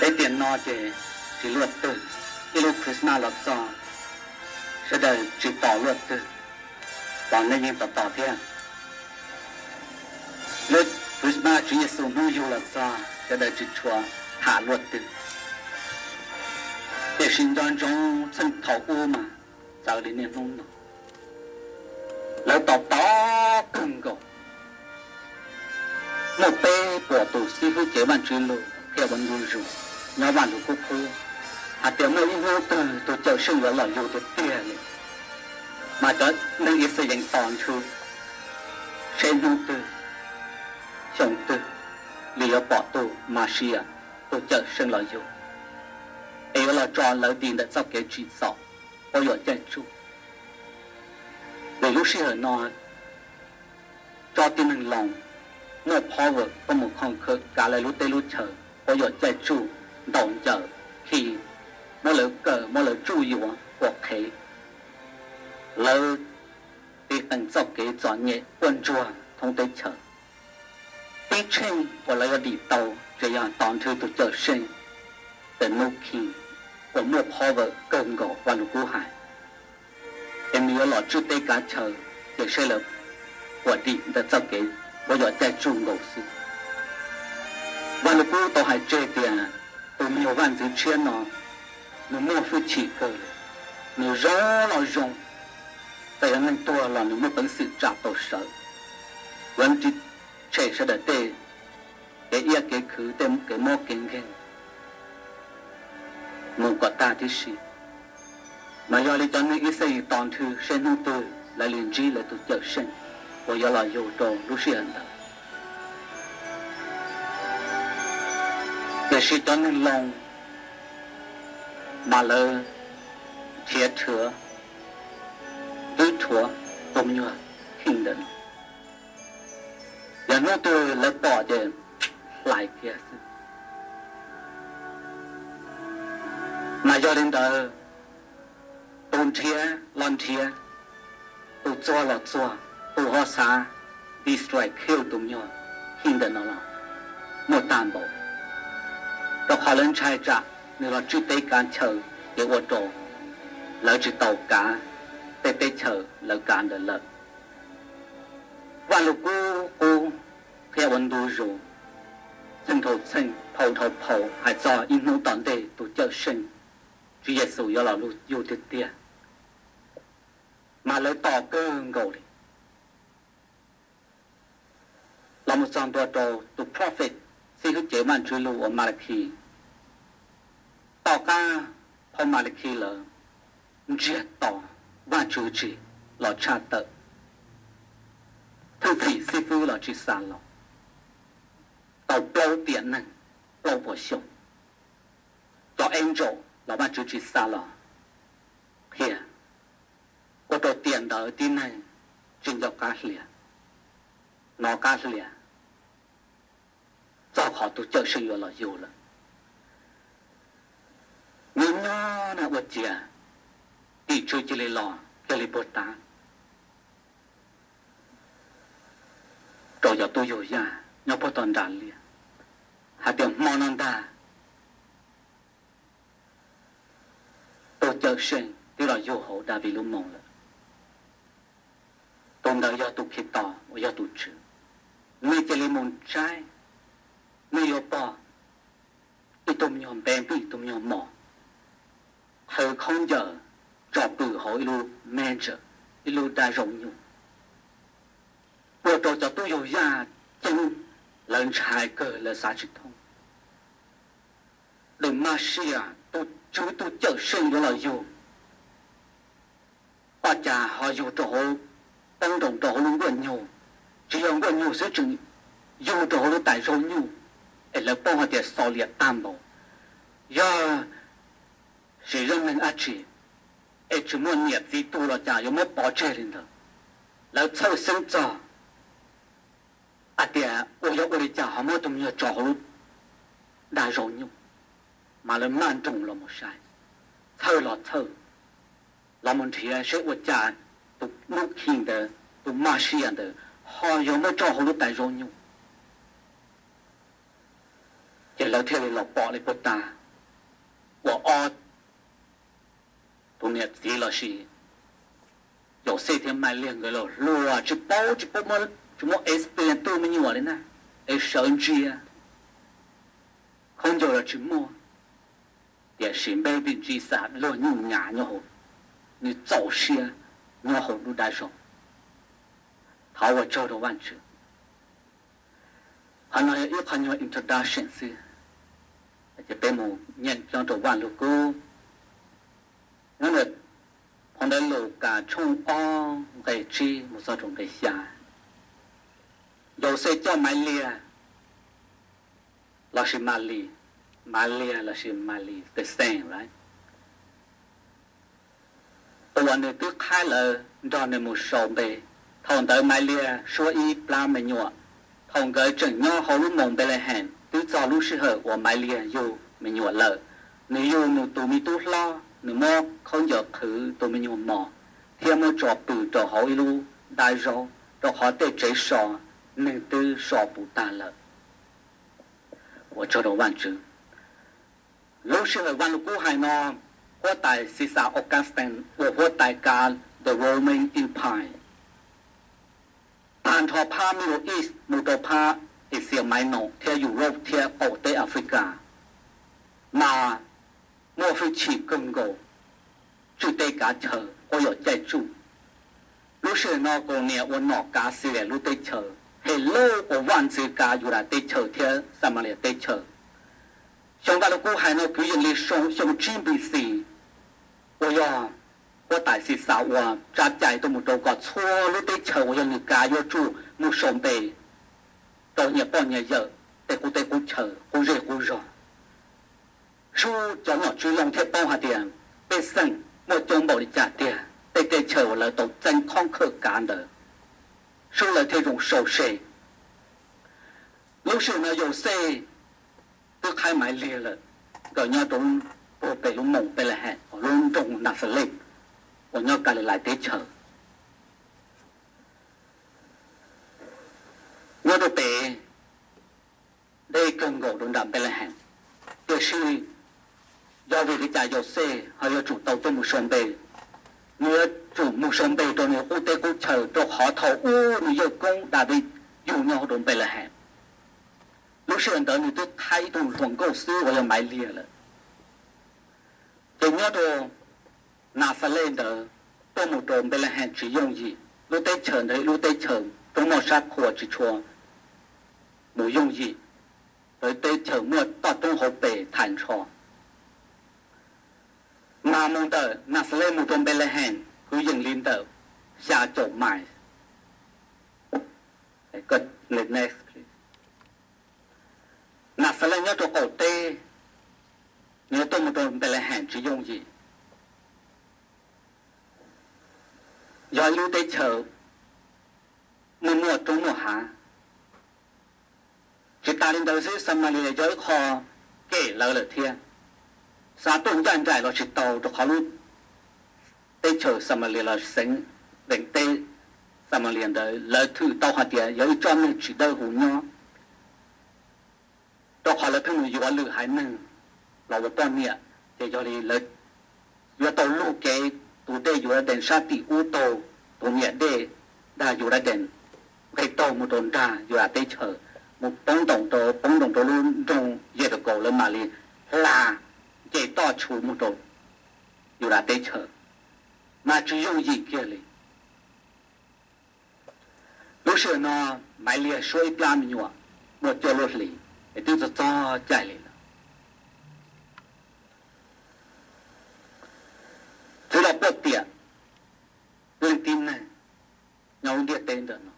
Peb tiam no ces tsis luaj twg, ib lub Christmas los txog, sawv daws tsis tos luaj twg, tos nej yeej tos tos thiab. Lub Christmas Tswv Yexus hnub yug los txog, sawv daws tsis tshua tham luaj twg. Tiam sis nco ntsoov txheej thaum ub mas txawv li niaj hnub no, lawv tos tos kawg nkaus. Muaj peb puas tus xib hwb cev Vajtswv lus qhia ua ntu zus nyob Vaj Lug Kub qub hais tias muaj ib hnub twg tus Cawm Seej yuav los yug tiag tiag li. Mas cov neeg Ixayees tos nrhw seb hnub twg, xyoo twg li yuav pom tus Mexiyas, tus Cawm Seej los yug, es yuav los tso lawv dim ntawm txoj kev tsim txom, quab yuam caij tsuj. Vim lub sij hawm no tsob tib neeg Loos muaj power, koj mus khoo khawm kav lawv lub teb lub chaws, quab yuam caij tsuj, ntaus ncaws, khi, muab lawv kawm, muab lawv tsuj yuav ua qhev. Lawv tiv qees txoj kev txom nyem quaj ntsuag thoob teb chaws. Tib tsheej uas lawv yuav dim tau ces yog tos nrhw tus Cawm Seej, the New King, uas muaj power kawg nkaus Vaj Lug Kub hais, es nws yuav los tswj teb kav chaw, ces seb lawv puas dim ntawm txoj kev quab yuam caij tsuj nkaus xwb. Vaj Lug Kub tau hais tseg tias tus me nyuam vaj ntxwv tshiab no nws muaj hwj chim kawg li, nws zoo los zoo, txawm yog neeg tuag los nws muaj peev xwm tsa tau sawv, yuav tshem sawv daws tej kev iab kev khwv, tej kev mob kev nkeeg mus kom tag tib si. Mas yog li cov neeg Ixayees tos nrhw seb hnub twg lawv li ntsib lawv tus Cawm Seej uas yuav los yug rau lub sij hawm ntawd. Tiam sis cov neeg Loos mas lawv nrhiav rhuav, twb rhuav tus me nyuam King ntawm no, yog hnub twg lawv pom ces hlais kiag xwb. Mas yog li ntawd, tus nrhiav los nrhiav, tus txuag los txuag, tus ho xav destroy, kill tus me nyuam King ntawm no los muaj tag npaum, rau qhov lawv ntshai tsam nws los tswj teb kav chaw ces ua rau lawv tsis tau kav tej teb chaws lawv kav ntawd lawm. Vaj Lug Kub qub qhia ua ntu zus, txheej dhau txheej, phau dhau phau hais txog ib hnub tom ntej tus Cawm Seej Tswv Yexus yuav los yug tiag tiag, mas lawv tos kawg nkaus li. Los mus txog ntua rau tus prophet, xib hwb cev Vajtswv lus uas Malakis. Tom qab phau Malakis lawm, ntsiag to, Vajtswv tsis los tshaj tawm, thwj tim xib fwb los tsis xa los, tau plaub tiam neeg, plaub puas xyoo, cov angel los Vajtswv tsis xa los qhia, ua rau tiam ntawd tib neeg tsis nco qab hlias, hnov qab hlias txog qhov tus Cawm Seej yuav los yug lawm. Nyob nyob na ua ciav tim tswv cia li los kiag li puag ta rau cov tub yug yaj nyob puag tom nram liaj hais tias hmo no ntag tus Cawm Seej twb los yug hauv Daviv lub moo lawm. Tus ntawd yog tus Khetos uas yog tus Tswv. Nej cia li mus saib, nej yuav pom ib tug me nyuam npe npij, ib tug me nyuam mos, qhwv khaub ncaws, tso pw hauv ib lub manger, ib lub dab zaub nyuj. Ua rau cov tub yug yaj ceeb, lawv ntshai kawg, lawv xav tsis thoob. Tus Mexiyas, tus Tswv, tus Cawm Seej yuav los yug, ua cas ho yug rau hauv, poob nroos rau hauv lub nkuaj nyuj, tsis yog nkuaj nyuj xwb, tseem yug rau hauv lub tais zaub nyuj, es lawv paub hais tias xaus liam tag npaum, yog sim zaj neeg dab tsi, es tsis muaj niam txiv tug los cas yuav muab pov tseg li ntawd. Lawv txhawj xeeb txog hais tias ua yog ua li cas ho muab tus me nyuam tso hauv lub dab zaub nyuj, mas lawv maj nroos los mus saib, txhawj los txhawj, los mus nrhiav seb ua cas tus Nub Kheej ntawd, tus Mexiyas ntawd ho yog muab tso hauv lub tais zaub nyuj. Ces lawv thiaj li los pom li puag ta uas ob tus niam txiv lossis Yauxej thiab Maiv Liag nkawd los hluas tsis paub tsis paub, tsis muaj experience tu me nyuam li na, es sawv ntsia khaub ncaws los tsis muaj, tiam sis npe vim ntsib xav luag nyuj nyav nyob hauv, nws txaus siab nyob hauv lub dab zog. Thov ua tsaug rau Vajtswv. Qhov no yog ib qho nyuag introduction xwb, ces peb mus nyeem nyob rau Vaj Lug Kub, nyob ntawm phau ntawv Lukas tshooj ob nqe tsib mus txog rau nqe xya. Yauxej coj Maiv Liag lossis Malis, Maiv Liag lossis Malis the same, right? Tus uas nws twb qhaib lawv nrog nws mus sau npe. Thaum ntawd Maiv Liag suab ib plab me nyuam. Thaum nkawd tseem nyob hauv lub moos Npelehees, twb txog lub sij hawm uas Maiv Liag yug me nyuam lawm. Nws yug nws tus me tub hlob, nws muab khaub ncaws qhwv tus me nyuag mos thiab muab tso pw rau hauv ib lub dab zaub, rau qhov tej tsev so nws twb so puv tag lawm. Ua tsaug rau Vajtswv. Lub sij hawm Vaj Lug Kub hais no, huab tais Xixas Augustine ua huab tais kav the Roman Empire, tag nrho phab Middle East mus rau phab Asia Minor thiab Europe thiab qaum teb Africa, mas muaj hwj chim kawg nkaus, tswj teb kav chaw, quab yuam caij tsuj. Lub sij hawm no Kaus Nias ua nom kav Xilias lub teb chaws, Helauj ua vaj ntxwv kav Yudas teb chaws thiab Xamalias teb chaws. Xyoo Vaj Lug Kub hais no kwv yees li xyoo tsib B C, uas yog huab tais Xixas uas tsa cai tuaj mus rau kom txhua lub teb chaws uas yog nws kav yuav tsum mus sau npe rau nyias poj nyias yawm, tej qub teb qub chaw, qub zej qub zog. Sub cov nom tswv Loos thiaj paub hais tias pej xeem muaj coob npaum li cas tiag, tej teb chaws uas lawv tau txeeb khoob khawm kav ntawd, sub lawv thiaj zoo sau se. Lub sij hawm no Yauxej twb qhaib Maiv Liag lawm, nkawd nyob rau puag pem lub moos Npelehees, lub nroog Naxales uas nyob Kalilais teb chaws, nyob rau pem deb kawg nkaus rau nram Npelehees. Tiam sis yog vim li cas Yauxej ho yuav tsum tau tuaj mus sau npe? Nws yuav tsum mus sau npe rau nws qub teb qub chaw, rau qhov thaum ub nws yawg koob Daviv yug nyob rau Npelehees. Lub sij hawm ntawd nws twb qhaib ib tug hluas nkauj xwb uas yog Maiv Liag lawm. Ces nyob rau Naxales ntawd tuaj mus rau Npelehees tsis yooj yim. Lub teb chaws ntawd lub teb chaws roob moj sab qhua tsis tshua mus yooj yim, lawv teb chaws muaj toj roob hauv pes thaiv ntsho. Mas mus ntawm Naxales mus rau Npelehees kwv yees li ntawm xya caum mais. Naxales nyob rau qaum teb, nws tuaj mus rau Npelehees tsis yooj yim. Yog ib lub teb chaws muaj muaj roob muaj hav. Tsis tas li ntawd xwb, Xamalias yog ib qho kem lawv lawm thiab. Xav tuaj ncaj nraim los tsis tau, rau qhov lub teb chaws Xamalias los xeev veem teb Xamalias ntawd lawv thwm tau hais tias yog ib tsob neeg tsis dawb huv nyob, rau qhov lawv pheej mus yuav lwm haiv neeg los ua poj niam. Ces yog li lawv yuav tau luj kev tus dej Yus Ras Dees sab tim ub taug tus niam dej dag Yus Ras Dees, nqes taug mus rau nrag Yus Ras teb chaws, mus poob ntoos rau, poob ntoos rau lub nroog Yes Ras Kaus, lawv mam li hla nce toj tshuv mus rau Yus Ras teb chaws, mas tsis yooj yim kiag li. Lub sij hawm no Maiv Liag suab ib plab me nyuam muaj cuaj lub hlis, es twb txog txog caij li lawm. Txwv los puaj tiam leej tib neeg nyob lub ntiaj teb ntawm no,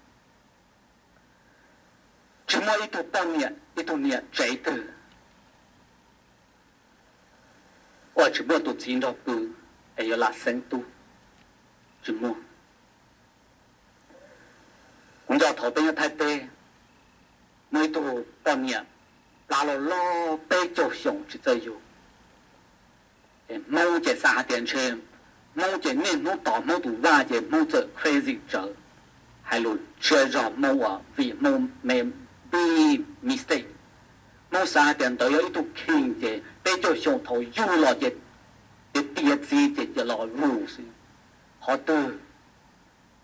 tsis muaj ib tug poj niam ib tug niam tsev twg uas tsis muaj tus txiv nrog pw es yuav lam xeeb tub, tsis muaj. Kuv nco thaum peb nyob Thaib teb, muaj ib tug poj niam plab loj loj peb caug xyoo tsis txawj yug. Ces Hmoob ces xav hais tias ntshe Hmoob ces niaj hnub tos Hmoob tus vaj, ces Hmoob txawm crazy tsawv, hais lus tsiaj zog Hmoob uas vim Hmoob me big mistake. Hmoob xav hais tias ntawd yog ib tug king ces peb caug xyoo thaum yug los ces tiav txiv ces cia los rule xwb. Qhov twg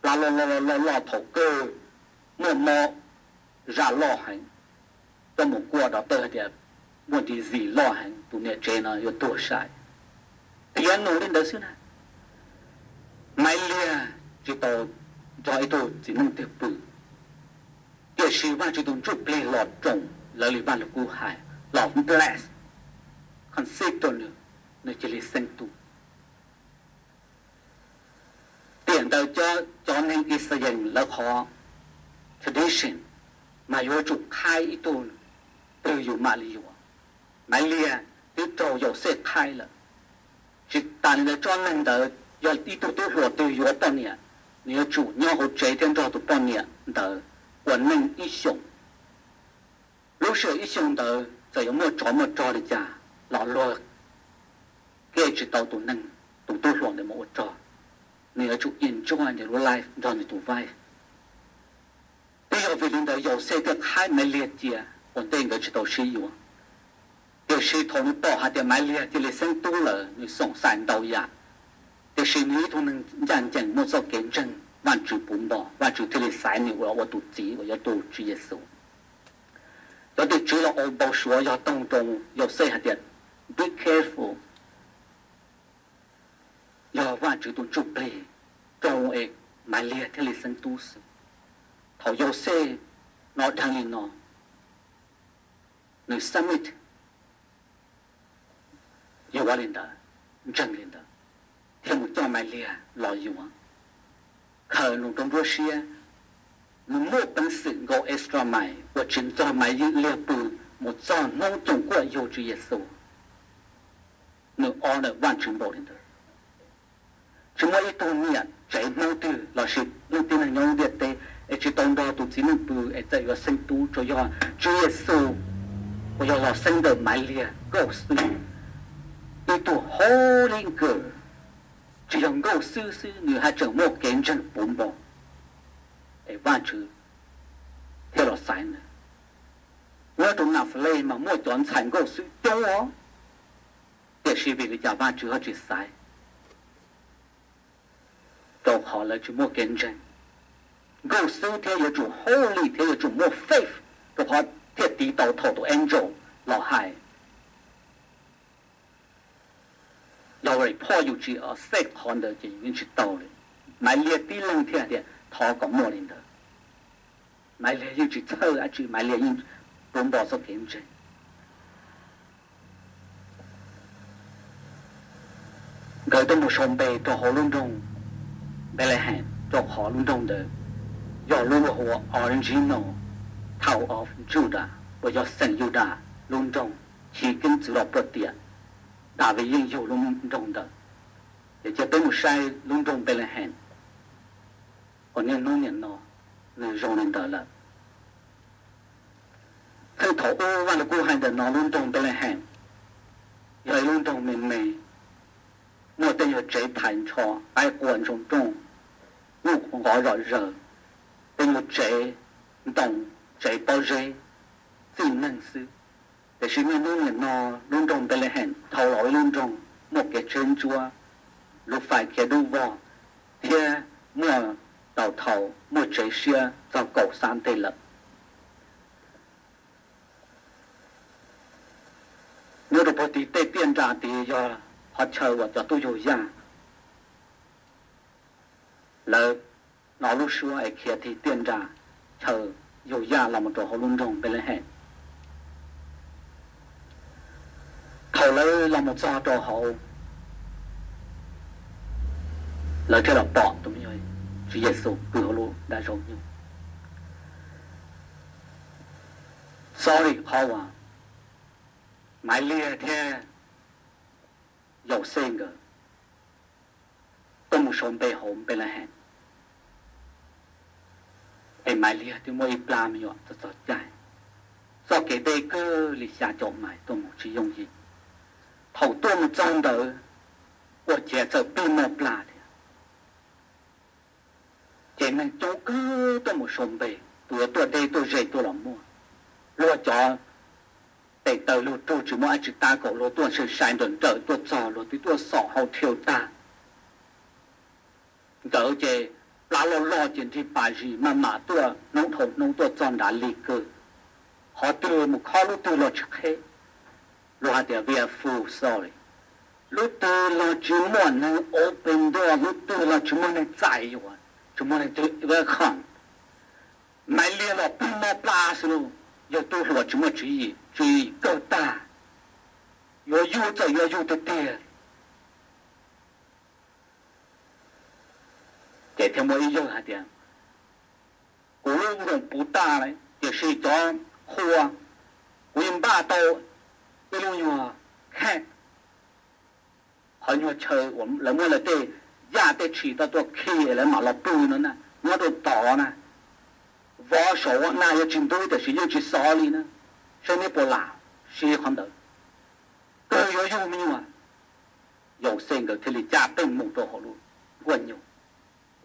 pla loj loj loj loj thaum kawg muaj mob zaj loj heev, coj mus kuaj dov tawj hais tias muaj disease loj heev, tus niam tsev no yuav tuag sai. Tiav nus li ntawd xwb na. Maiv Liag tsis tau nrog ib tug txiv neej twg pw, tiam sis Vajtswv tus ntsuj plig los roos lawv li Vaj Lug Kub hais, los bless, conceive rau nws, nws cia li xeeb tub. Tiam ntawd cov neeg Yixalayees lawv qhov tradition mas yuav tsum qhaib ib tug twg yus mam li yuav. Maiv Liag twb raug Yauxej qhaib lawm. Tsis tas li ntawd, tsob neeg ntawd yog ib tug tub hluas twg yuav poj niam, nws yuav tsum nyob hauv tsev thiab nrog tus poj niam ntawd ua neej ib xyoos. Lub sij hawm ib xyoos ntawd txawm yuav muaj tsov muaj rog li cas los luag kev tsis tau tus neeg, tus tub hluas ntawd mus ua rog, nws yuav tsum enjoy nws lub life nrog nws tus wife. Twb yog vim li ntawd Yauxej thiaj qhaib Maiv Liag cia ua ntej nkawd tsis tau sib yuav. Tiam sis thaum nws pom hais tias Maiv Liag cia li xeeb tub lawm, nws xoom xaim ntau yam. Tiam sis nws ib tug neeg ncaj ncees muaj txoj kev ntseeg Vajtswv puv npo, Vajtswv thiaj li xaiv nws ua tus txiv uas yuav tu Tswv Yexus. Cov tim tswv los ua npau suav yog toog rau Yauxej hais tias, be careful, yog Vajtswv tus ntsuj plig rau es Maiv Liag thiaj li xeeb tub xwb. Thaum Yauxej hnov dheev li no, nws submit, yuav ua li ntawd, ntseeg li ntawd, thiaj mus coj Maiv Liag los yuav, khaws nws rau nruab siab. Nws muaj peev xwm nkaus extra mile uas tsis txog Maiv Liag pw, mus txog hnub coom kuaj yug Tswv Yexus. Nws honor Vajtswv npaum li ntawd. Tsis muaj ib tug niam tsev Hmoob twg lossis leej tib neeg nyob lub ntiaj teb es tsis tau nrog tus txiv neej pw es txawm yuav xeeb tub, tsuas yog Tswv Yexus uas yog los xeeb ntawm Maiv Liag nkauj xwb. Ib tug holy girl, tsis yog nkauj xwb xwb, nws haj tseem muaj kev ntseeg puv npo, es Vajtswv thiaj los xaiv nws. Nyob rau Nafalej mas muaj cov ntxhais nkauj xwb coob os, tiam sis vim li cas Vajtswv ho tsis xaiv? Rau qhov lawv tsis muaj kev ntseeg. Nkauj xwb thiab yuav tsum holy thiab yuav tsum muaj faith, rau qhov thiaj tiv tau thaum tus angel los hais, los report yus tsis accept qhov ntawd ces yus yeej tsis tau li. Maiv Liag tib leeg thiaj tias thov kom muaj li ntawd. Maiv Liag yeej tsis txhawj dab tsi, Maiv Liag yeej puv npo txoj kev ntseeg. Nkawd tuaj mus sau npe rau hauv lub nroog Npelehees, rau qhov lub nroog ntawd yog lub hu ua original town of Judah, uas yog xeem Yudas lub nroog, chiv keeb ntxwv los puag tiam Daviv yeej yug lub nroog ntawd. Ces cia peb mus saib lub nroog Npelehees uas niaj hnub niam no nws zoo li ntawd lawm. Txheej thaum ub Vaj Lug Kub hais ntawm no lub nroog Npelehees yog ib lub nroog me me, muaj tej nyuag tsev thais ntsho, qaib qua ntsoov nrooj, nyuj nqov zom zaws, tej nyuag tsev ntoo, tsev pob zeb, txij neeg xwb. Tiam sis niaj hnub niam no lub nroog Npelehees dhau los ib lub nroog muaj kev tsheeb ntsuab, lub fais khiav dub vog, thiab muaj tau thaum muaj tsev siab txog kaum xab ntej lawm. Nyob rau puag tim tej tiaj nra tid yog qhov chaw uas cov tub yug yaj, lawv hnov lub suab es khiav tim tiaj nra chaw yug yaj los mus rau hauv lub nroog Npelehees. Thaum lawv los mus txog rau hauv, lawv thiaj los pom tus me nyuam Tswv Yexus pw hauv lub dab zaub nyuj. Sorry, qhov uas Maiv Liag thiab Yauxej nkawd tuaj mus sau npe hauv Npelehees, es Maiv Liag twb muaj ib plab me nyuam txog txog caij, txoj kev deb kawg li xya caum mais tuaj mus tsis yooj yim. Thaum tuaj mus txog ntawd, ua ciav txawm pib muaj plab thiab. Ces neeg coob kawg tuaj mus sau npe, tus yuav tuaj deb tuaj ze tuaj los muaj. Luag cov Tes taw luag rug tsis muaj dab tsi tab kaum luag tuaj sai sai nrawm nrawm tuaj txog luag twb tuaj xom hau thiau tag. Nkawd ces plab loj loj ces nrig pas zis maj mam tuaj hnub dhau hnub tuaj txog nrad lig kawg. Qhov twg mus khob lub twg los tsis qheb. Luag hais tias we are full, sorry. Lub twg los tsis muaj neeg open door, lub twg los tsis muaj neeg txais yuav, tsis muaj neeg twg welcome. Maiv Liag los plig mob plab xwb lauj, yawg tub hluas tsis muaj tswv yim, tswv yim kawg tag, yuav yug txawm yuav yug tiag tiag. Ces thiaj muaj ib yawg hais tias, kuv lub nkoos puv tag lawm tiam sis cov qhua, kuv yeej npaj tau ib lub nyuag kheej, qhov nyuag chaw uas lawv muab lawv tej yaj tej tshis tau tuaj khi lawv mam los pw no na, nyob rau tod na, vov saum ua na yuav tsis ntub tiam sis yeej tsis xov li na, saib neb puas lam siv qhov ntawd, kawg yuav yug me nyuam. Yauxej nkawd thiaj li caj peej mus rau hauv lub nkuaj nyuj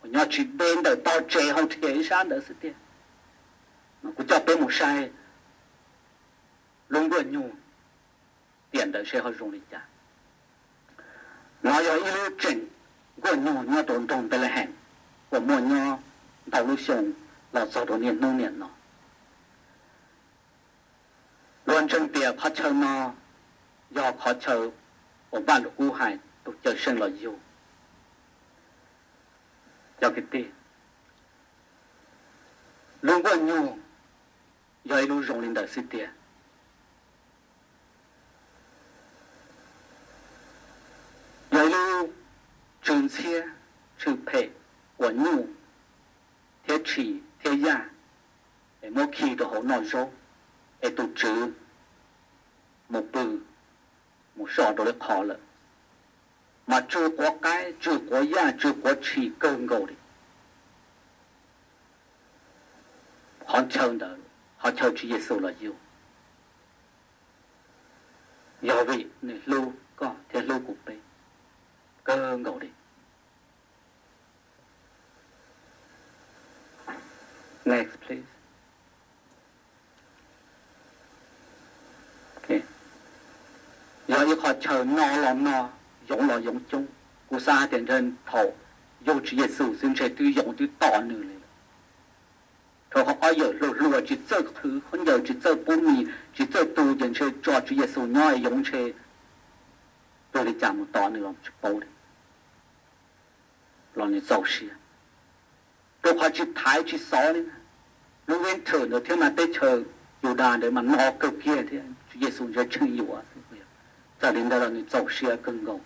uas nyob tsis deb ntawm tog tsev hauv rhiav ib sab ntawd xwb tiag. Kuv coj peb mus saib lub nkuaj nyuj tiam ntawd seb ho zoo li cas. No yog ib lub tseem nkuaj nyuj nyob rau nroog Npelehees uas muaj nyob ntau lub xyoo los txog rau niaj hnub niam no. Luag ntseeg tias qhov chaw no yog qhov chaw uas Vaj Lug Kub hais tus Cawm Seej los yug. Cov kwv tij, lub nkuaj nyuj yog ib lub zoo li ntawd xwb tiag. Yog ib lub tsw ntxhiab, tsw phem uas nyuj thiab tshis thiab yaj es muab khi rau hauv noj zaub, es tus tswv mus pw, mus so rau lub qhov lawm, mas tsw quav qaib, tsw quav yaj, tsw quav tshis kawg nkaus li. Qhov chaw ntawd, qhov chaw Tswv Yexus los yug, yog vim nws hlub koj thiab hlub kuv peb kawg nkaus li. Next, please. Ok. Yog ib qho chaw no los no, yoov los yoov coob. Kuv xav hais tias ntshe thaum yug Tswv Yexus xwb ntshe twb yoov twb tom nws li lawm. Rau qhov ob yawm hluas hluas tsis txawj qhwv khaub ncaws, tsis txawj pub mis, tsis txawj tu, ces ntshe tso Tswv Yexus nyob yoov ntshe tuag li cas mus tom nws los tsis paub li. Los nws txaus siab, rau qhov tsis thaiv tsis xov li na. Lub winter ntawd thiab mas teb chaws Yudas ntawd mas no kawg kiag thiab, Tswv Yexus ntshe tseem yuav. Txawm li ntawd los nws txaus siab kawg nkaus.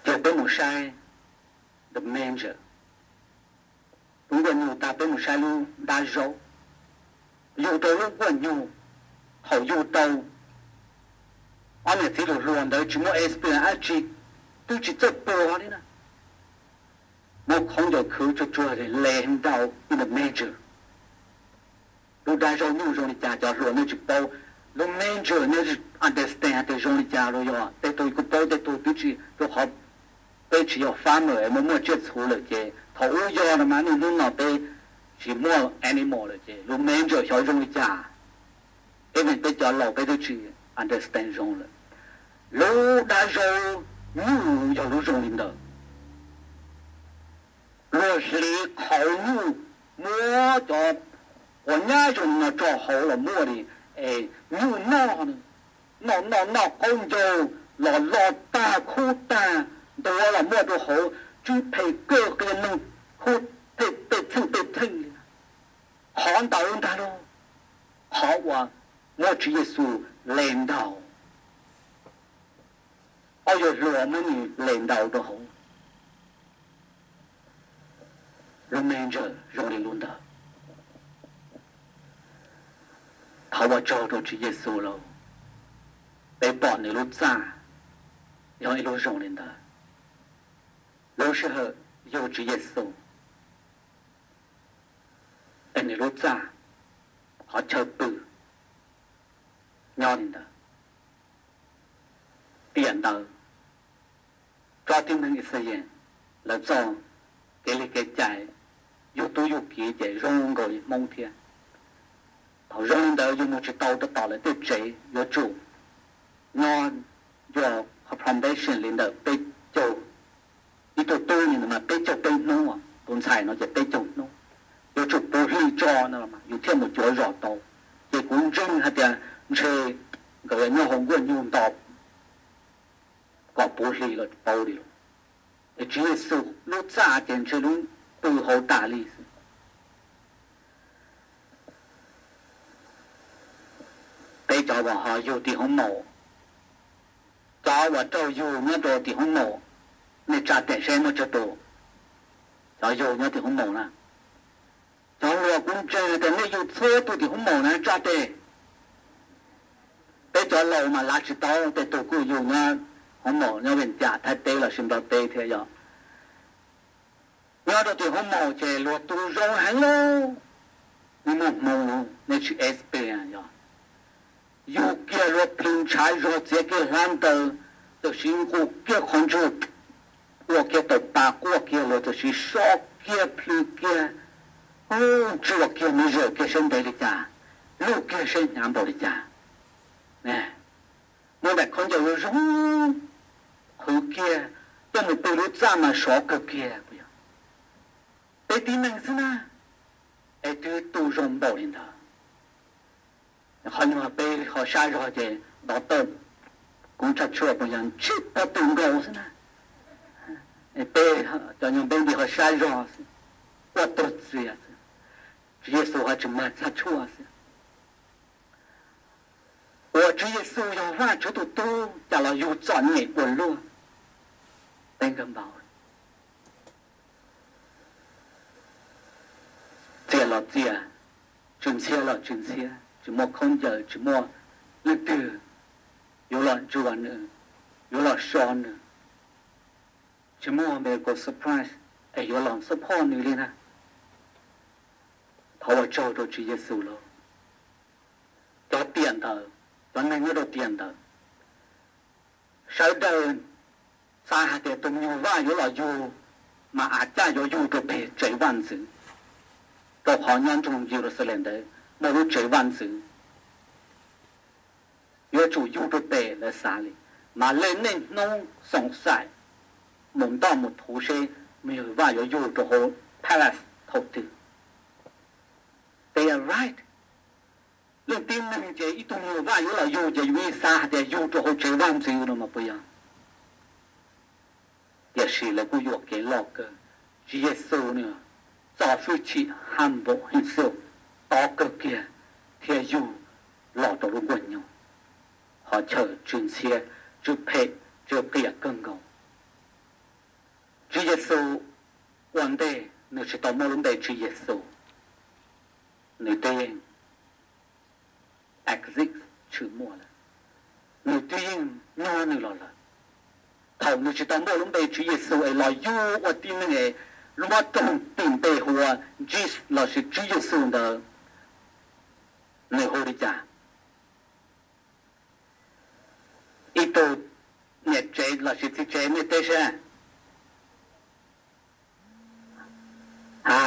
Ces peb mus saib the manger. Lub nkuaj nyuj tag peb mus saib lub dab zaub. Yug rau lub nkuaj nyuj, thaum yug rau ob niam txiv hluas hluas ntawd tsis muaj experience dab tsi, twb tsis txawj pluag li na. Muab khaub ncaws khwv tsuag tsuag, lay him down in the manger. Lub dab zaub nyuj zoo li cas cov hluas nej tsis paub, lub manger nej understand tias zoo li cas los yog tej tug kuj paub tej tug twb tsis, rau qhov peb tsis yog farmer es muaj muaj tsiaj txhu lawm ces thaum ub yog no mas niaj hnub no peb tsis muaj animal lawm ces lub manger xyov zoo li cas. Even peb cov laus peb twb tsis understand zoo lawm. Lub dab zaub nyuj yog lub zoo li ntawd. Luag hliv qhauv nyuj, muab cov quav nyab zoo li no tso hauv los muaj li, es nyuj noj, noj noj noj qaub ncaug los lo tag khub tag, ntuav los muaj rau hauv, tsw phem kawg, qias neeg khub phem pej txheej pej txheej li. Qhov ntawd ntag lauj, qhov uas muab Tswv Yexus lay down, ob yawg hluas muab nws lay down rau hauv. Lub manger zoo li lub ntawd. Thov ua tsaug rau Tswv Yexus lauj, peb pom nws lub txaj yog ib lub zoo li ntawd. Lub sij hawm yug Tswv Yexus es nws lub txaj, qhov chaw pw nyob li ntawd. Tiam ntawd tsob tib neeg Ixayees lawv txoj kev li kev cai yug tub yug kiv ces zoo nkaus li Hmoob thiab. Thaum zoo li ntawd yus mus tsis tau rau tom lawv tej tsev, yuav tsum nyob ua accommodation li ntawm peb caug, ib tug tub li ntawd mas peb caug peb hnub, tus ntxhais no ces peb caug hnub, yuav tsum puv hli tso no yus thiaj mus cuav zos tau. Ces kuv ntseeg hais tias ntshe nkawd yuav nyob hauv nkuaj nyuj nto kom puv hli los tsis paub li. Es Tswv Yexus lub txaj ces ntshe lub pw hauv tas li xwb. Peb cov uas ho yug tim hoob maum, cov uas raug yug nyob rau tim hoob maum, nej tsa tes seb muaj tsawg tus. Cov yug nyob tim hoob maum na, cov hluas kuv ntseeg tias nej yug txhua tus tim hoob maum na tsa tes. Peb cov laus mas lav tsis tau, tej tug kuj yug nyob hoob maum nyob Vees Cas, Thaib teb lossis Nplog teb thiab yog. Nyob rau tim hoob maum ces luag tu zoo heev lauj. Nej muaj hmoo, nej tsis experience yog. Yug kiag luag plhws ntshav zog txiav kiag hlab ntaws, tam sim nqus kiag qhov ntswg, ua kiag tau pa quaj kiag, luag tam sim so kiag plhws kiag, ntsuas kiag, mus zawm kiag seb ntev li cas, luj kiag seb hnyav npaum li cas. Muaj daim khaub ncaws zoo zoo qhwv kiag, coj mus pw lub txaj mas sov kawg kiag. Peb tib neeg xwb na, es twb tu zoo npaum li ntawd. Qhov nyuag peb ho sab zog ces doctor kuv tshaj tshuaj puas yog ntsib pob tw nkaus xwb na. Peb cov nyuag peb nti ho sab zog xwb, quaj tuag txias xwb. Tswv Yexus ho tsis mag tshaj tshuaj xwb. Uas Tswv Yexus yog Vajtswv tus tub cas los yug txom nyem ua luaj. Peb nkag npau, txias los txias, tsw ntxhiab los tsw ntxhiab, tsis muaj khaub ncaws, tsis muaj leej twg yuav los ntsuas nws, yuav los so nws. Tsis muaj medical supplies es yuav los support nws li na. Thov ua tsaug rau Tswv Yexus lauj. Cov tiam ntawd, cov neeg nyob rau tiam ntawd, sawv daws xav hais tias tus me nyuag vaj yuav los yug, mas av caj yuav yug rau pem tsev vaj ntxwv, rau qhov nyob nroog Yeluxalees ntawd muaj lub tsev vaj ntxwv, yuav tsum yug rau pem lawv xav li. Mas lej niaj hnub xoom xaim mus ntoj mus thuv seb me nyuag vaj yuav yug rau hauv palace thaum twg. They are right. Leej tib neeg ces ib tug me nyuag vaj yuav los yug ces yus yeej xav hais tias yug rau hauv tsev vaj ntxwv no mas puas yog? Tiam sis lawv kuj yuam kev loj kawg. Tswv Yexus nws txo hwj chim humble himself, tob kawg kiag thiab yug los rau lub nkuaj nyuj, qhov chaw tsw ntxhiab, tsw phem, tsw qias kawg nkaus. Tswv Yexus ua ntej nws tsis tau muaj lub npe Tswv Yexus, nws twb yeej exist, tshwm muaj lawm, nws twb yeej nyob nws los lawm. Thaum nws tsis tau muaj lub npe Tswv Yexus es los yug ua tib neeg es lub mob roog tis npe hu ua Jis lossis Tswv Yexus ntawd, nws hu li cas? Ib tug niam tsev lossis txiv tsev nej teb seb. Ha,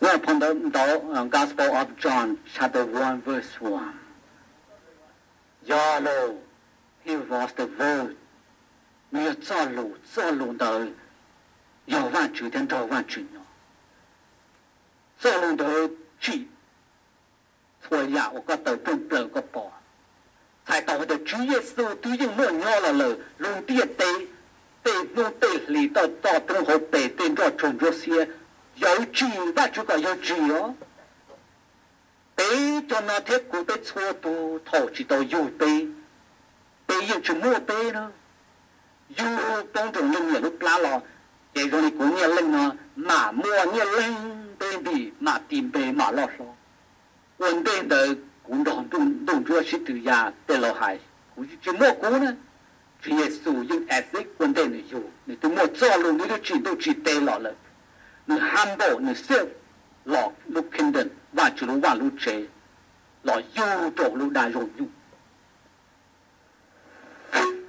nyob phau ntawv ntawv Gospel of John chapter one verse one, yog lawm, he was the word, nws yog txoj lus, txoj lus ntawd yog Vajtswv thiab nrog Vajtswv nyob. Txoj lus ntawd tsim txhua yam uas koj taws rooj plaws koj pom. Txhais tau hais tias Tswv Yexus twb yeej muaj nyob los lawm, lub ntiaj teb, tej hnub tej hlis, toj roob hauv pes, tej nroj tsuag ntsuab xiab, yawg tsim, Vajtswv kom yawg tsim os. Peb cov no thiab kuv, peb txhua tus thaum tsis tau yug peb, peb yeej tsis muaj peb na. Yug poob rau leej niam lub plab los, ces zoo li kuv Nyiaj Leej no, mam muaj Nyiaj Leej npe ntim, mam tis npe, mam loj hlob. Ua ntej ntawd kuv nrog Ntuj Ntsuab Sib Tw Yaj tej laus hais, kuv tsis muaj kuv na. Tswv Yexus yeej exist ua ntej nws yug, nws twb muaj txoj lus, nws twb tsim ntuj tsim teb los lawm. Nws humble nws self los lub kingdom, Vajtswv lub vaj lub tsev, los yug rau lub dag zog nyuj.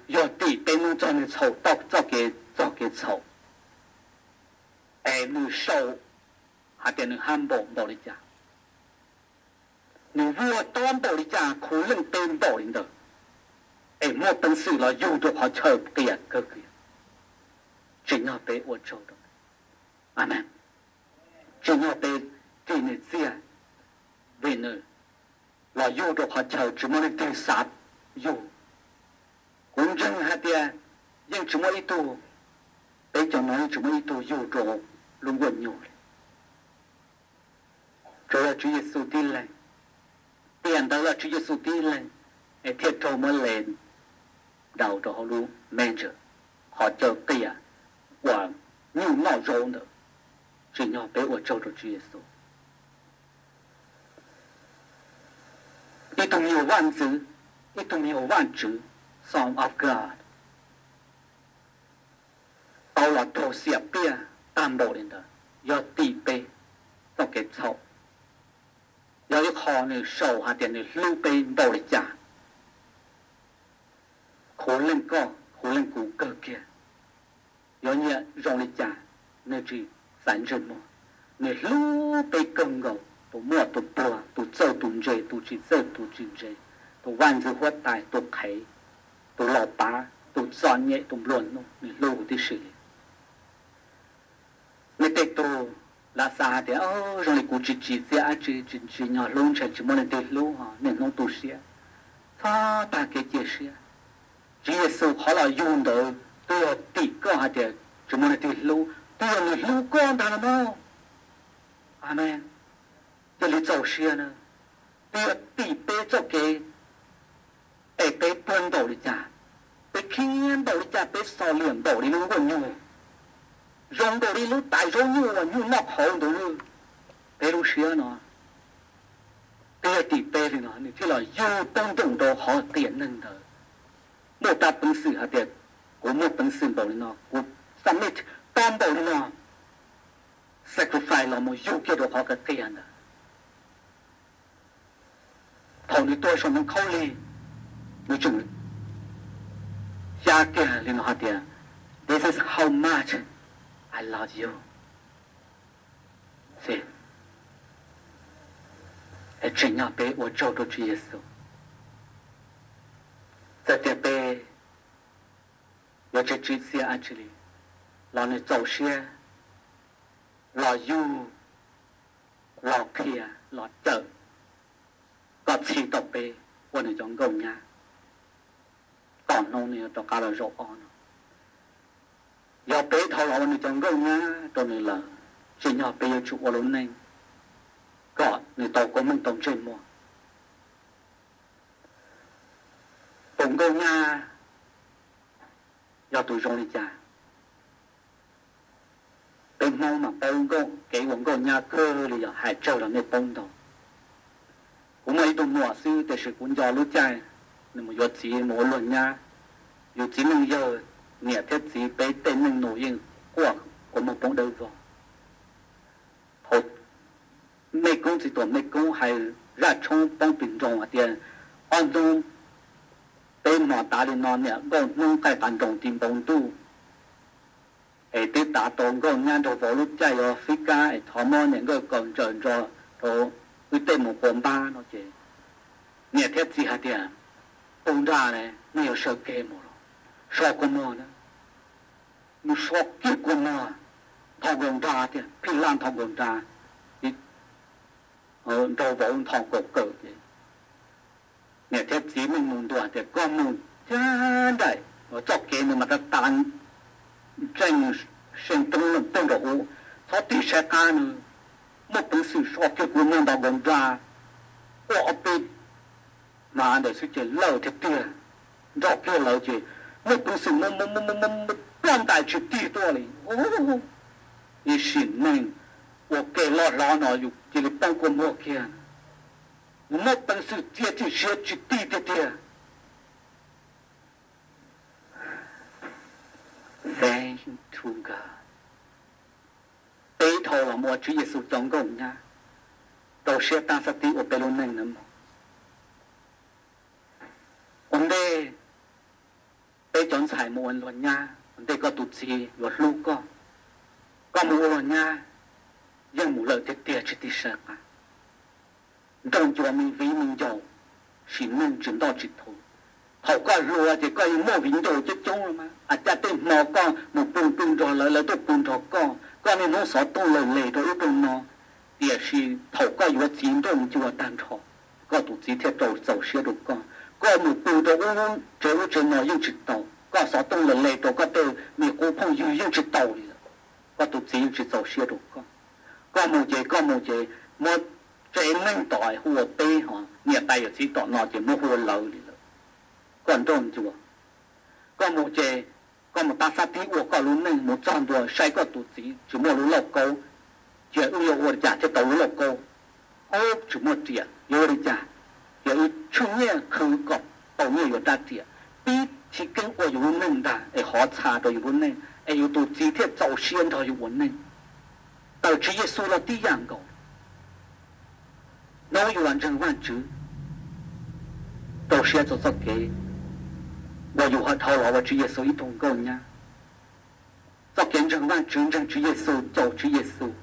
Yog tim peb hnub txog nws txhaum tau txoj kev txog kev txhaum, es nws sau hais tias nws haj npaum npaum li cas, nws vuag tob npaum li cas, khuv leej teb npaum li ntawd, es muaj peev xwm los yug rau qhov chaw qias kawg kiag. Tsim nyog peb ua tsaug rau nws. Amees. Tsim nyog peb ris nws txiaj, vim nws los yug rau qhov chaw tsis muaj leej twg xav yug. Kuv ntseeg hais tias yeej tsis muaj ib tug, peb cov no yeej tsis muaj ib tug yug rau lub nkuaj nyuj li. Tsuas yog Tswv Yexus tib leeg, tiam ntawd los Tswv Yexus tib leeg, es thiaj raug muab le ntaus rau hauv lub me ntsis, qhov chaw qias uas nyuj noj zaub ntawd. Tsim nyog peb ua tsaug rau Tswv Yexus. Ib tug me nyuam vaj ntxwv, ib tug me nyuam vaj tswv, Son of God, tau los raug xiam pliaj tag npaum li ntawd, yog tim peb txoj kev txhaum, yog ib qho nws sau hais tias nws hlub peb npaum li cas, khuv leej koj khuv leej kuv kawg kiag, yuav nyiam zoo li cas, nws tsis xaiv ntsej muag. Nws hlub peb kawg nkaus, tus muaj tus pluag, tus txawj tus ntse, tus tsis txawj tus tsis ntse, tus vaj ntxwv huab tais, tus qhev, tus los pav, tus txom nyem, tus nplua nuj, nws hlub huv tib si li. Nej tej tug lam xav hais tias, zoo li kuv tsis tsim txiaj dab tsi, tsis tsim nyog hlub, ntshe tsis muaj leej twg hlub, niaj hnub tu siab, txhob tag kev cia siab. Tswv Yexus qhov los yug ntawd twb yog tim koj hais tias tsis muaj leej twg hlub, twb yog nws hlub koj ntag los mas. Amees. Cia li txaus siab na. Twb yog tim peb txoj kev, es peb pluag npaum li cas, peb khiav npaum li cas, peb xo liam npaum li lub nkuaj nyuj, zoo npaum li lub tais zaub nyuj uas nyuj noj qhauv ntawd, peb lub siab no twb yog tim peb li no, nws thiaj los yug poob ntoos rau qhov qias neeg ntawd. Muaj rab peev xwm hais tias kuv muaj peev xwm npaum li no, kuv submit tob npaum li no, sacrifice los mus yug kiag rau qhov qias qias ntawd. Thaum nws tuaj saum ntoo khaub lig, nws tseem xya kiag li no hais tias, This is how much I love you. Tsim nyog peb ua tsaug rau Tswv Yexus. Txawm tias peb yuav tsis tsim txiaj dab tsi li, los nws txaus siab los yug, los qhia, los cawm kom txhij tau peb ua nws cov nkauj nyab. Tom hnub nws yuav rov qab los zaum ob no. Yog peb dhau los ua nws cov nkauj nyab rau nws lawm, tsim nyog peb yuav tsum ua lub neej kom nws tau koob meej tau ntsej muag. Tus nkauj nyab yog tus zoo li cas? Peb Hmoob mas paub kev ua nkauj nyab kawg li, yog hais tsawg los nej paub ntau. Kuv muaj ib tug muam xwb, tiam sis kuv nco lub caij nws mus yuav txiv mus ua luag nyab. Yus txiv neej yawg, niam thiab txiv peb tej neej nus yeej quaj kua muag poob dawb vog. Thaum mej koob txiv tuam mej koob hais zaj tshoob poob pes nroos hais tias, ob hnub peb hmos tav li no niam nkauj hnub qaij qav nroos ti npoo ntuj, es twb tav tau nkauj nyab nraug vauv lub caij yuav fib kab es thov muab niam nkauj kaus ntsaws ntso rau wb tej mus qua npab no ces niam thiab txiv hais tias, tus nrag ne, nej yuav sawv kev mus los so kua muag na. Mus so kiag kua muag, nthos nkaus nrad tiag, phij laj nthos nkaus nrad, nraug vauv nthos nkaus kawm ces niam thiab txiv neej nus ntuas tias, koj mus thiab nraim, txoj kev nws mas tas tas ntseej, see roob leej peg nraum ub, txhob tig saib qab nws, muaj peev xwm so kiag kua muag nthos nkaus nrad, quaj ob peb hma ntawd xwb ces lawm tiag tiag, nrog kiag lawv ces muaj peev xwm mus mus mus mus mus ploj ntais tsis tig tuaj li. Ib sim neej ua ke loj hlob no yus cia li poob kua muag kiag, yus muaj peev xwm txiav txim siab tsis tig tiag tiag. Thank to God. Peb dhau los mus ua Tswv Yexus cov nkauj nyab, rau siab tab xab tib ua peb lub neej na mog. Ua ntej peb cov ntxhais mus ua luag nyab, ua ntej koj tus txiv yuav hlub koj, koj mus ua luag nyab, yeej mus lawm tiag tiag tsis tig sai qab. Nrauj ncua me viv me ncaus, sim neej tsis ntoj tsis thuv. Thaum koj hluas ces koj yeej muaj viv ncaus coob coob los mas, a cas tej hmo koj mus pw pw nrog lawv, lawv tuaj pw nrog koj, koj niaj hnub xov tooj lawm les rau ub rau no. Tiam sis thaum koj yuav txiv nrauj ncua tag nrho, koj tus txiv thiaj rau txaus siab rau koj. Koj mus pw rau ub tsev ub tsev no yeej tsis tau, koj xov tooj lawm les rau koj tej me qub phooj ywg yeej tsis tau li lawm, koj tus txiv yeej tsis txaus siab rau koj. Koj mus ces koj mus ces muab tsev neeg tom hu ua peb, ho niam tais yawm txiv tom no ces muab hu ua lawv li lawm. Koj nrauj ncua. Koj mus ces koj mus tab xab tib ua koj lub neej, mus txog ntua saib koj tus txiv tsis muaj lub lauj kaub, ces wb yuav ua li cas thiaj tau lub lauj kaub? Ub, tsis muaj riam, yuav ua li cas? Ces wb tsheej nyiaj khwv kom tau nyiaj yuav rab riam, pib chiv keeb ua yus lub neej ntag, es hov txha rau yus lub neej es yus tus txiv thiaj txaus siab nrog yus ua neej. Tawm Tswv Yexus los tib yam nkaus. Hnub yus los ntseeg Vajtswv, rau siab txog txoj kev uas yus dhau los ua Tswv Yexus ib tug nkauj nyab. Txoj kev ntseeg Vajtswv, ntseeg Tswv Yexus, caum Tswv Yexus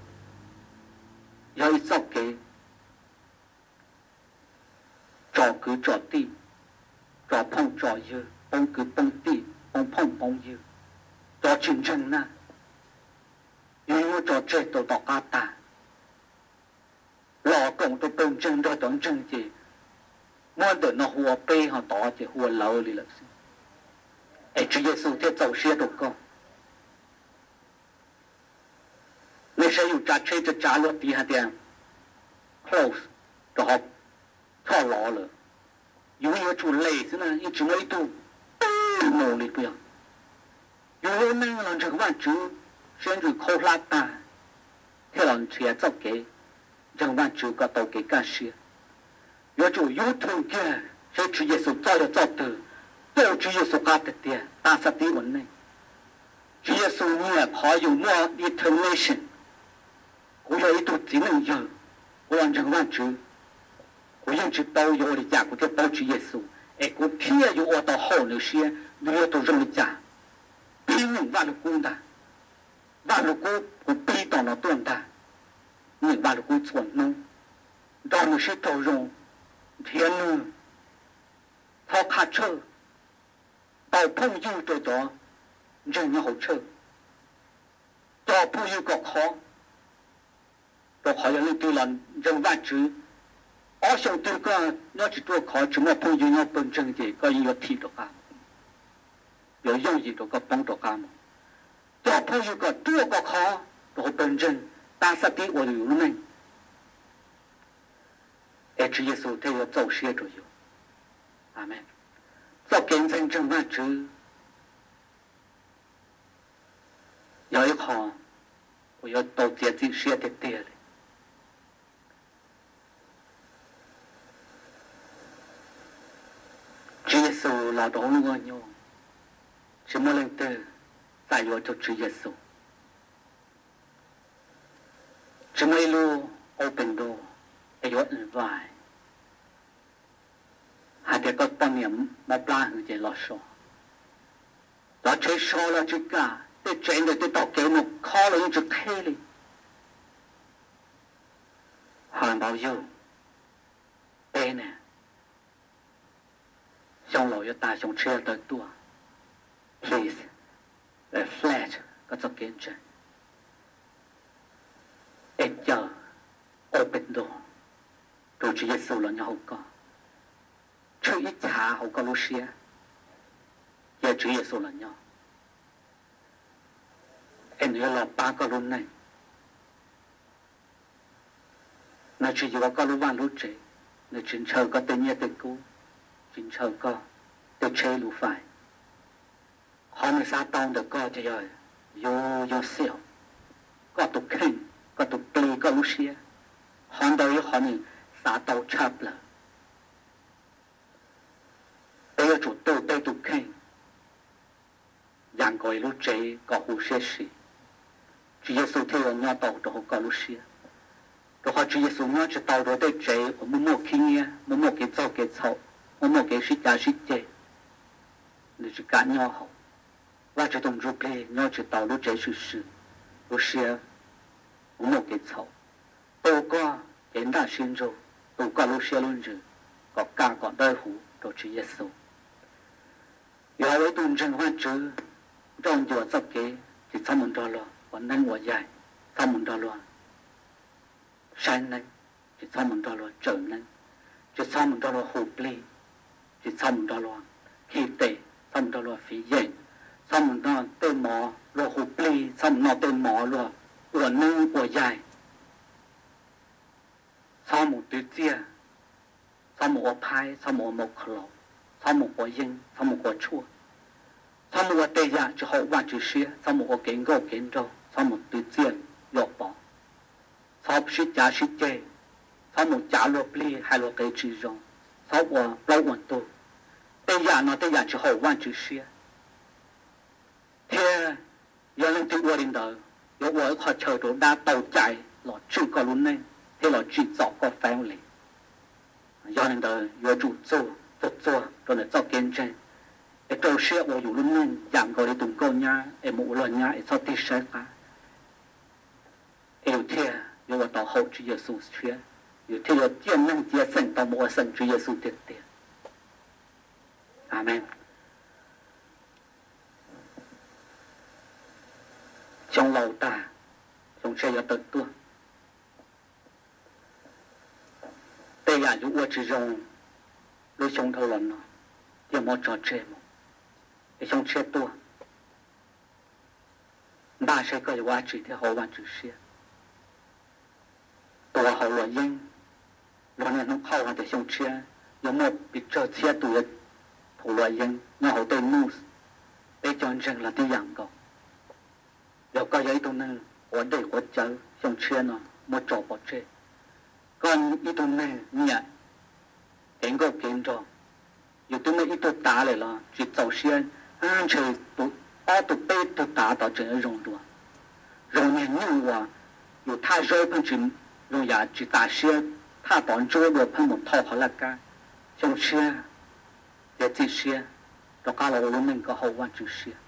yog ib txoj kev tso kwv tso tij, tso phooj tso ywg, poob kwv poob tij, poob phooj poob ywg. Cov tsis ntseeg na, yus muab tso tseg rau tom qab tag, los koom rau pawg ntseeg nrog cov ntseeg ces muab ntawm no hu ua peb, ho tod ces hu ua lawv li lawm xwb, es Tswv Yexus thiaj txaus siab rau koj. Nej saib yus tsav tsheb tsav tsav luag tiv hais tias close, rau qhov choj lov lawm. Yus yuav tsum lem xwb na, yeej tsis muaj ib tug mus li puas yog? Yus lub neej los ntseeg Vajtswv, siab ntsws khaub hlab tag, thiaj los nrhiav txoj kev ntseeg Vajtswv kom tau kev kaj siab. Yuav tsum yub thwm kiag seb Tswv Yexus txoj yog txoj twg, caum Tswv Yexus qab tiag tiag, tab xab tib ua neej. Tswv Yexus nyiam qhov yus muaj determination. Kuv yog ib tug txiv neej yawg, kuv los ntseeg Vajtswv, kuv yeej tsis paub yuav ua li cas kuv thiaj paub Tswv Yexus es kuv thiaj yuav ua tau haum nws siab, nws yuav tau zoo li cas. Pib nyeem Vaj Lug Kub ntag. Vaj Lug Kub kuv pib tau no tuaj ntag. Nyeem Vaj Lug Kub txhua hnub, nrog nws sib raug zoo, nrhiav nws, txhob qhaj tshawj, ntaus phooj ywg rau cov ntseeg nyob hauv tshawj, coj phooj ywg kom khov. Rau qhov yog leej twg los ntseeg Vajtswv, ob xyoo twg koj nyob tsis ruaj khov, tsis muaj phooj ywg nyob pawg ntseeg ces koj yeej yuav thim rov qab, yuav yooj yim rau koj poob rov qab mus. Coj phooj ywg kom ruaj koj khov rau hauv pawg ntseeg, tab xab tib ua yus lub neej, es Tswv Yexus thiaj yuav txaus siab rau yus. Amees. Txoj kev ntseeg ntseeg Vajtswv yog ib qho uas yuav tau txiav txim siab tiag tiag li. Tswv Yexus los rau hauv lub nkuaj nyuj, tsis muaj leej twg xav yuav rau Tswv Yexus. Tsis muaj ib lub open door es yuav invite hais tias koj poj niam mob plab heev ces los so. Cov tsheb so los tsis kam, tej tsev ntawm tej tog kev mus khob los yeej tsis qheb li. Hais npaum yug, peb ne, xyoo laus yuav tag xyoo tshiab tawm tuaj, please, reflect koj txoj kev ntseeg es caw open door rau Tswv Yexus los nyob hauv koj. Tshwj ib chav hauv koj lub siab, cia Tswv Yexus los nyob, es nws yuav los pab koj lub neej. Nws tsis yuav koj lub vaj lub tsev, nws tsis ntshaw koj tej nyiaj tej kub, tsis ntshaw koj tej tsheb lub fais. Qhov nws xav tau ntawm koj ces yog you yourself, koj tus kheej, koj tus plig, koj lub siab. Qhov ntawd yog qhov nws xav tau tshaj plaws. Peb yuav tsum tu peb tus kheej yam nkaus li lub tsev kom huv siab si, Tswv Yexus thiaj yuav nyob tau rau hauv koj lub siab. Rau qhov Tswv Yexus nyob tsis tau rau tej tsev uas muaj muaj khib nyiab, muaj muaj kev txaug kev txhaum, muaj muaj kev sib cav sib ceg. Nws tsis kam nyob hauv. Vajtswv tus Ntsuj Plig nyob tsis tau lub tsev swm swm, lub siab muaj muaj kev txhaum. tu koj kev ntaj siab ntsug, tu koj lub siab lub ntsws kom kaj kom dawb huv rau Tswv Yexus. Yog ua ib tug ntseeg Vajtswv, nrauj ncua txoj kev, tsis txhob mus nrog luag ua neeb ua yaig, txhob mus nrog luag saib neeb, tsis txhob mus nrog luag tsaws neeb, tsis txhob mus nrog luag hu plig, tsis txhob mus nrog luag khi tes, txhob mus nrog luag fiv yeem, txhob mus noj tej mov luag hu plig, txhob mus noj tej mov luag ua neeb ua yaig, txhob mus twv txiaj, txhob mus ua phaib, txhob mus ua mos khas laus, txhob mus quav yeeb, txhob mus quav tshuaj, txhob mus ua tej yam tsis haum Vajtswv siab, txhob mus ua kev nkauj kev nraug, txhob mus twv txiaj yuam pov, txhob sib cav sib ceg, txhob mus cav luag plig hais luag qev tsis zoo, txhob ua plaub ua ntug. Tej yam no tej yam tsis haum Vajtswv siab. Thiab yog leej twg ua li ntawd, yuav ua ib qho chaw rau dab tau cai los tswj koj lub neej thiab los tsim txom koj family. Yog li ntawd yuav tsum txuag txuag txuag rau ntawm txoj kev ntseeg, es rau siab ua yus lub neej yam nkaus li tus nkauj nyab es mus ua luag nyab es txhob tig saib qab, es yus thiaj yuav ua tau haum Tswv Yexus siab, yus thiaj yuav ciaj neeg ciaj xeem tau mus ua xeem Tswv Yexus tiag tiag. Amees. Xyoo laus tag, xyoo tshiab yuav tawm tuaj. Tej yam yus ua tsis zoo lub xyoo dhau los no, cia muab tso tseg mus, es xyoo tshiab tuaj, npaj seb koj yuav ua dab tsi thiaj haum Vajtswv siab. Tus uas haus luam yeeb, luag niaj hnub qhauj hais tias xyoo tshiab yuav muaj pes tsawg txhiab tus yuav haus luam yeeb nyob hauv tej news. Peb cov ntseeg los tib yam nkaus. Yog koj yog ib tug neeg quav dej quav cawv, xyoo tshiab no muab tso pov tseg. Koj ib tug neeg nyiam kev nkauj kev nraug, yus twb muaj ib tug tav lawm los tsis txaus siab, ntshe tus ob tug peb tug tav tod tseem yuav zoo dua. Zoo niag nyuj uas yus thaj zaub pheej tsis zoo yam tsis tas siab, thaj tod ntsuab dua pheej mus thau qhov laj kab. Xyoo tshiab ces txim siab rov qab los ua lub neej kom haum Vajtswv siab,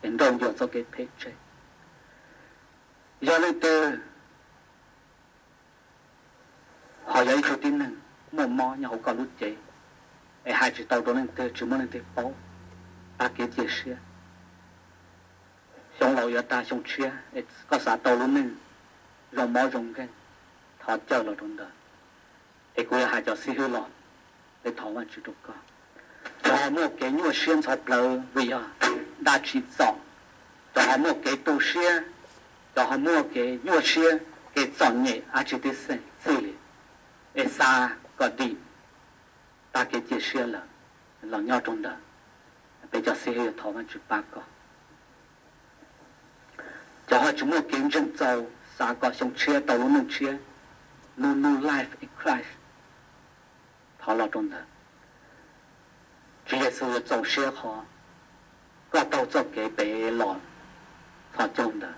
es nrauj ncua txoj kev phem tseg. Yog leej twg ho yog ib tug tib neeg muaj mob nyob hauv koj lub cev, es hais tsis tau rau leej twg, tsis muaj leej twg paub, tag kev cia siab. Xyoo laus yuav tag xyoo tshiab, es koj xav tau lub neej zoo mob zoo nkeeg, thov caw los rau ntawd, es kuv yuav hais cov xib hwb los, peb thov Vajtswv rau koj. Cov ho muaj kev nyuaj siab ntxhov plawv vim yog dab tsim txom, cov ho muaj kev tu siab, cov ho muaj kev nyuaj siab, kev txom nyem dab tsi tib xeem txij li, es xav kom dim, tag kev cia siab lawm, los nyob rau ntawd, peb cov xib hwb yuav thov Vajtswv pab koj. Cov ho tsis muaj kev ntseeg txaus, xav kom xyoo tshiab tau lub neej tshiab, new, new life in Christ, thov los rau ntawd. Tswv Yexus yuav txaus siab qhov koj taug txoj kev pem los txhos caug ntawd.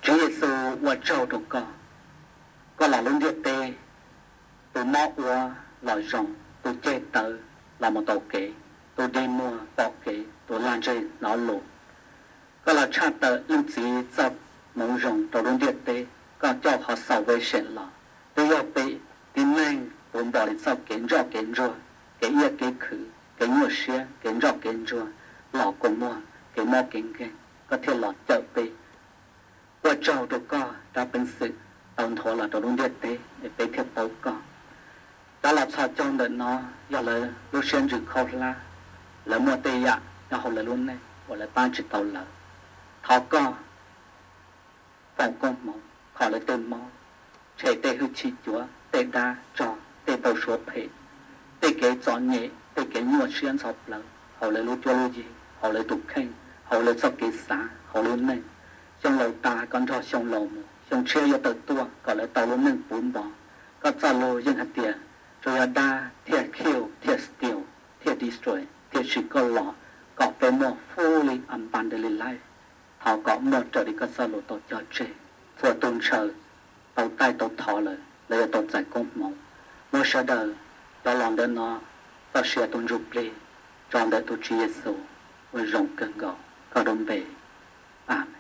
Tswv Yexus ua tsaug rau koj, koj los lub ntiaj teb, tus mob ua los zoo, tus ceg tawv los mus tau kev, tus dig muag pom kev, tus lag ntseg hnov lus. Koj los tshaj tawm leej txiv txoj hmoov zoo rau lub ntiaj teb, koj coj qhov salvation los. Twb yog peb tib neeg puv npo li txoj kev ntsoj kev ntsuag, kev iab kev khwv, kev nyuaj siab, kev ntsoj kev ntsuag, los kua muag, kev mob kev nkeeg, koj thiaj los cawm peb. Ua tsaug rau koj rab peev xwm tau nthuav los rau lub ntiaj teb es peb thiaj paub koj. Cov los txhos caug ntawm no yog lawv lub siab ntsws khaub hlab, lawv muaj tej yam nyob hauv lawv lub neej uas lawv pab tsis tau lawv. Thov koj foom koob hmoov kho lawv tej mob, tshem tej hwj chim cuav, tej dab tsog, tej npau suav phem, tej kev txom nyem, tej kev nyuaj siab ntxhov plawv hauv lawv lub cuab lub yig, hauv lawv tus kheej, hauv lawv txoj kev xav, hauv lub neej. Xyoo laus tas kom nrog xyoo laus mus, xyoo tshiab yuav tawm tuaj kom lawv tau lub neej puv npo. Koj txoj lus yeej hais tias tsuas yog dab thiaj kill, thiaj steal, thiaj destroy, tiam sis koj los kom peb muaj fully abundantly life. Thov kom muaj raws li koj txoj lus tau cog tseg. Txhua tus ntshaw tau taij tau thov lawm, lawv yuav tau txais koob hmoov. Muab sawv daws cov los ntawm no txoj sia tus ntsuj plig tso ntawm tus Tswv Yexus uas zoo kawg nkaus, koj lub npe. Amees.